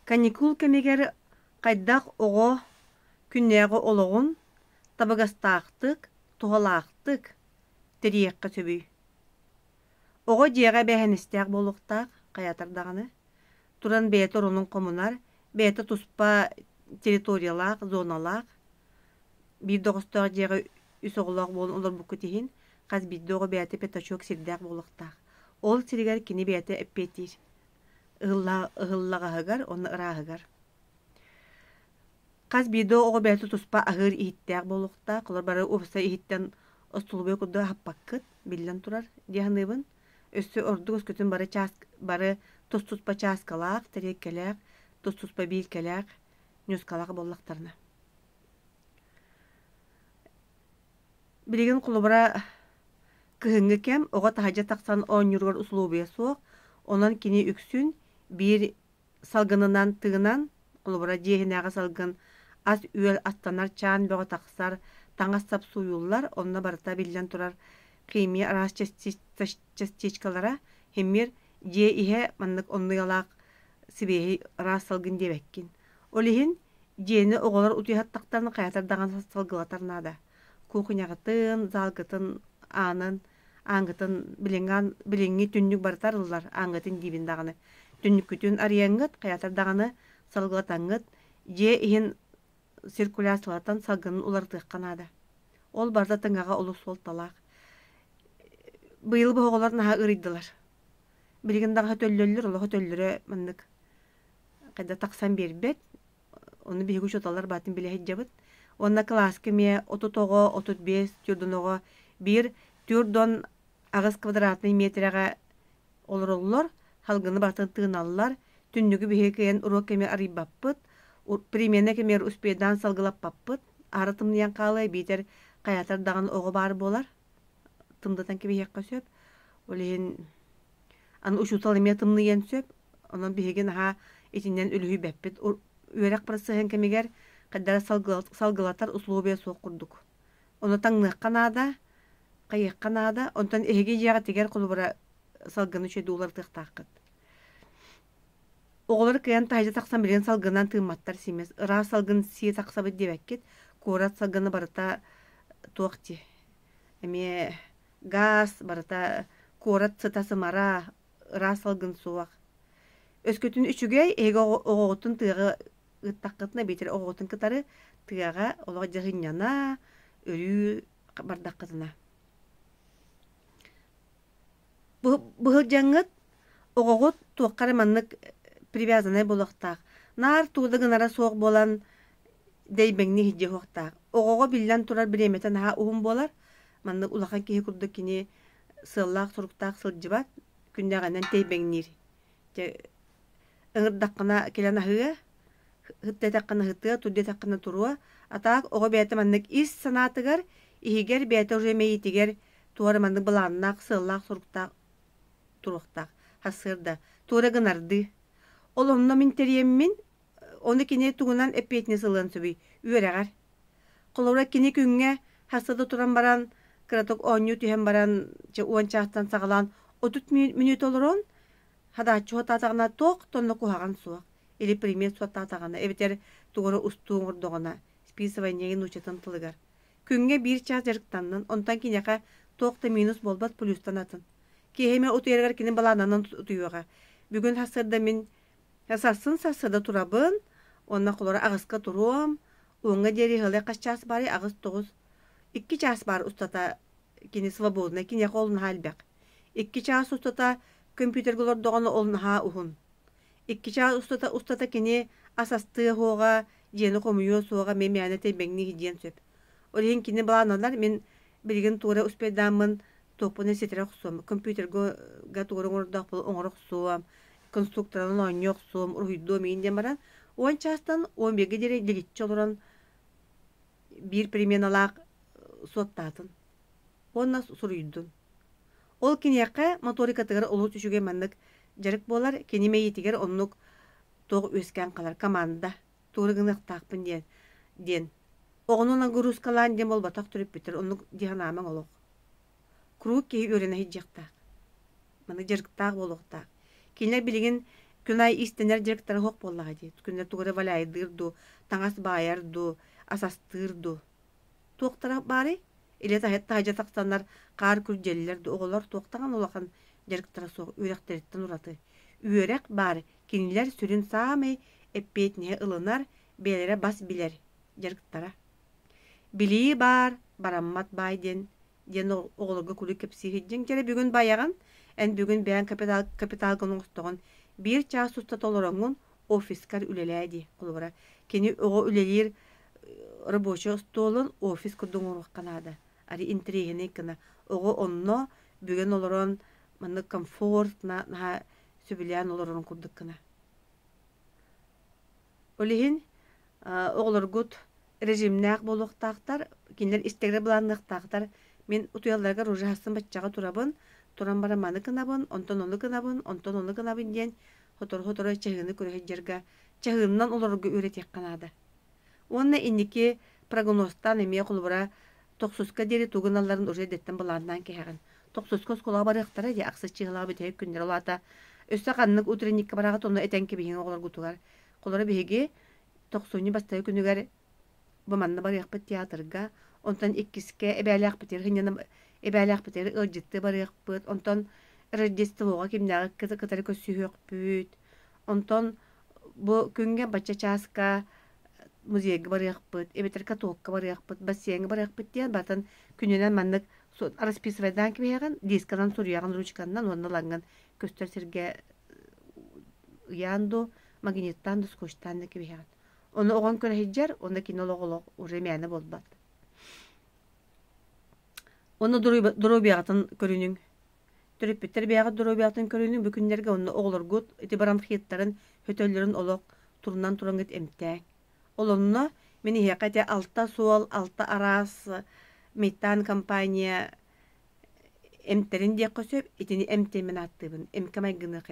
Каникул кэмигэр хайдах оҕо күннээҕи олоҕун табыгастаахтык, туһалаахтык тэрийиэххэ сөбүй? Оҕо дьиэҕэ эбээһинэстээх буолуохтаах, хайаатар даҕаны. Туран бэйэтэ оронун хомунар, бэйэтэ туспа территориялаах, зоналаах. Биир доҕостоох дьиэҕэ үс оҕолоох буолан олорбуккут иһин, хас биирдии оҕо бэйэтэ пятачок сирдээх буолуохтаах. Ол сиригэр кини бэйэтэ эппиэттиир. Ыһыллаҕаһыгар уонна ырааһыгар. Хас биирдии оҕо бэйэтэ туспа аһыыр иһиттээх буолуохтаах. Олор бары уопсай иһиттэн остолобуой курдук аһаппаккыт, биллэн турар дии саныыбын. Өссө ордук өскөтүн бары чаас бары тус-туспа чааскалаах, тэриэлкэлээх, тус-туспа биилкэлээх, ньуоскалаах буоллахтарына. Билигин холобура кыһыҥҥы кэм оҕо таһырдьа тахсан оонньууругар усулуобуйа суох, онон кини үксүн биир салгынынан тыынан, холобура дьиэ иһинээҕи салгын ас-үөл астанар чаан бөҕө тахсар, таҥас-сап сууйуллар, онно барыта биллэн турар химия араас частичкалара химмир дьиэ иһэ маннык оннуйалаах сибиэһэй ыраас салгын диэбэккин. Ол иһин дьиэни оҕолор утуйа сыттахтарына хайатар даҕаны салгылатар наада. Кухняҕытын, залгытын аанын, ааҥҥытын билиҥҥи, билиҥҥи түннүк барыта арыллар, ааҥҥытын диибин даҕаны. Түннүккүтүн арыйаҥҥыт, хайатар даҕаны салгылатаҥҥыт, дьиэ иһин циркуляциялатан салгынын уларытыахха наада. Ол барыта тыҥаҕа олус суолталаах. Быйыл бу оҕолор наһаа ыарыйдылар. Билигин даҕаны төллөллөр, олох төллөрө маннык хайда тахсан биэрбэт. Ону биһиги учууталлар баатын билэ сылдьабыт. Уонна кылааска эмиэ 30 оҕо, 35 түөрт оҕо биир 48 квадратнай миэтэрэҕэ олороллор, салгыны барытын тыыналлар. Түннүгү биһиги кыайан уруок кэмигэр арыйбаппыт, перемена кэмигэр успейдаан салгылаппаппыт. Аһара тымныйан хаалыа биитэр хайаатар даҕаны оҕо баар буолар. Тымнытан кэбиһиэххэ сөп. Ол иһин аны учуутал эмиэ тымныйыан сөп. Онон биһиги наһаа итинэн үлүһүйбэппит. Үөрэх процеһын кэмигэр хайдах салгылатар условия суох курдук. Ону таҥныахха наада, хайыахха наада. Онтон эһиги дьиэҕитигэр холобура салгыны үчүгэйдик уларытыахтааххыт. Оҕолор кыайан таһырдьа тахсан билигин салгынан тыымматтар симэс. Ыраас салгын сии тахсабыт диэбэккит. Куорат салгына барыта туох дии эмиэ гаас барыта куорат сыта-сымара, ыраас салгын суох. Өскөтүн үчүгэй, эһиги оҕоҕутун тыаҕа ыыттаххытына биитэр оҕоҕутун кытары тыаҕа олох дьаһынньана, өрүү бардаххытына. Быһылдьаҥҥыт оҕоҕут туохха эрэ маннык привязаннай буолуохтаах. Наар тугу да гынара суох буолан дэйбэҥнии сылдьыа суохтаах. Оҕоҕо биллэн турар бириэмэтэ наһаа уһун буолар. Маннык улахан киһи курдук кини сыаллаах-соруктаах сылдьыбат, күннээҕинэн тэйбэҥниир. Дьэ, ыҥырдаххына кэлэн аһыа, ыһытта ыһытыа, тур диэтэххинэ туруо. А так оҕо бэйэтэ маннык ис санаатыгар, иһигэр бэйэтэ уже мэйиитигэр туора маннык былааннаах, сыаллаах-соруктаах туруохтаах. Сарсыарда туора гынардыы. Ол онно мин тэрийэммин, ону кини тугунан эппиэтинэс ылыан сөбүй? Үөрэҕэр. Холобура, кини күҥҥэ сарсыарда туран баран, кыратык оонньуу түһэн баран, чэ, 10 чаастан саҕалаан 30 мүнүүтэ олорон, хадааччы уоттаатаҕына туох да онно куһаҕан суох. Или примет суоттаатаҕына, эбэтэр тугу эрэ устуу оҥордоҕуна, списывание нууччатын тылыгар. Күҥҥэ биир чаас дьарыктаннын, онтон киниэхэ туох да минус буолбат, плюстан атын. Киэһэ эмэ утуйарыгар кини былаанынан утуйуоҕа. Бүгүн сарсыарда мин сарсын сарсыарда турабын, уонна холоро аҕыска туруом, уоҥҥа диэри ыһылай хас чаас баарый? Аҕыс-тоҕус. 2 чаас баар устата кини свободнай, киниэхэ ол наһаа элбэх. 2 чаас устата компьютерга олордоҕуна ол наһаа уһун. 2 чаас устата кини ас астыа суоҕа, дьиэни хомуйуо суоҕа, эмиэ мээнэ тэйбэҥнии диэн сөп. Ол иһин кини былааннанар, мин билигин туора успейдааммын туохпун ситэрэ охсуом, компьютерга туора оҥордоохпун оҥоро охсуом, конструкторынан оонньуу охсуом, уруһуйдуом иин диэн баран, 10 чаастан 11-гэ диэри дэличчи олорон биир переменалаах суоттаатын уонна суруйдун. Ол киниэхэ моторикатыгар олус үчүгэй маннык дьарык буолар, кини мэйиитигэр оннук туох үөскээн хаалар команда тугу гыныахтаахпын диэн диэн. Оҕону нагрузкалаан диэн буолбатах төрөппүттэр оннук дии санаамаҥ олох. Куруук киһи үөрэнэ сылдьыахтаах. Маны дьарыктаах буолуохтаах. Кинилэр билигин Күн аайы иистэнэр дьарыктара суох буоллаҕа дии. Күннэр тугу эрэ валяйдыыр дуу, таҥас баайар дуу, ас астыыр дуу. Туохтара баарый? Илэ таһырдьа тахсаннар хаар күрдьэллэр дуу, оҕолор туохтаҕын улахан дьарыктара суох үөрэхтэриттэн ураты. Үөрэх баар, кинилэр сүрүн саамай эппиэтинэһи ылынар, бэйэлэрэ бас билэр дьарыктара. Билии баар, бараммат баай диэн диэн оҕолорго куруук кэпсии сылдьыҥ. Дьэ бүгүн байаҕын, эн бүгүн бэйэҥ капитал, капиталгын оҥостоҕун, биир чаас устата олороҥҥун офискар үлэлээ дии. Холобура, кини оҕо үлэлиир рабочай остуолун офис курдук оҥоруохха наада. Ары интэриэһинэй гына. Оҕо онно бүгэн олорон маннык комфортно наһаа сөбүлээн олорорун курдук гына. Ол иһин оҕолоргут режимнээх буолуохтаахтар, кинилэр истэригэр былаанныахтаахтар. Мин утуйалларыгар уже хасын баччаҕа турабын, туран баран маны гынабын, онтон ону гынабын, онтон ону гынабын диэн сотору-сотору чаһыыны көрө сылдьарга, чаһыыннан олорорго үөрэтиэххэ наада. Уонна инники прогнозтаан эмиэ холобура тохсуска диэри тугу гыналларын уже эрдэттэн былааннаан кэһэҕин. Тохсуска оскуолаҕа барыахтара дии, ахсыс чыһылаҕа бүтэһик күннэр ол аата өссө ханнык утренникка бараҕыт онно этэн кэбиһиҥ оҕолоргутугар. Холоро биһиги тохсунньу бастакы күнүгэр бу манна барыахпыт театрга, онтон иккискэ эбээлээхпитигэр сынньана эбээлээхпитигэр ыалдьыттыы барыахпыт, онтон Рождествоҕа кимнээҕи кытары көрсүһүөхпүт, онтон бу күҥҥэ бачча чааска музейга барыахпыт, эбэтэр катокка барыахпыт, бассейҥҥа барыахпыт диэн барытын күнүнэн маннык расписывайдаан кэбиһэҕин, дисканан суруйаҕын ручканнан уонна ылаҥҥын көстөр сиргэ ыйаан дуу, магниттаан да, скотчтаан да кэбиһэҕин. Ону оҕоҥ көрө сылдьар, уонна кини олох олох уже мээнэ буолбат. Уонна доруобуйаҕытын көрүнүҥ. Төрөппүттэр бэйэҕит доруобуйаҕытын көрүнүҥ, бу күннэргэ онно оҕолоргут ити бронхиттарын, хөтөллөрүн олох турунан тураҥҥыт эмтээҥ. Ол онно мин эһиэхэ ити алта суол, алта араас метан компания эмтэрин диэххэ сөп, итини эмтиэмин ааттыыбын, эмкэ майгыныах.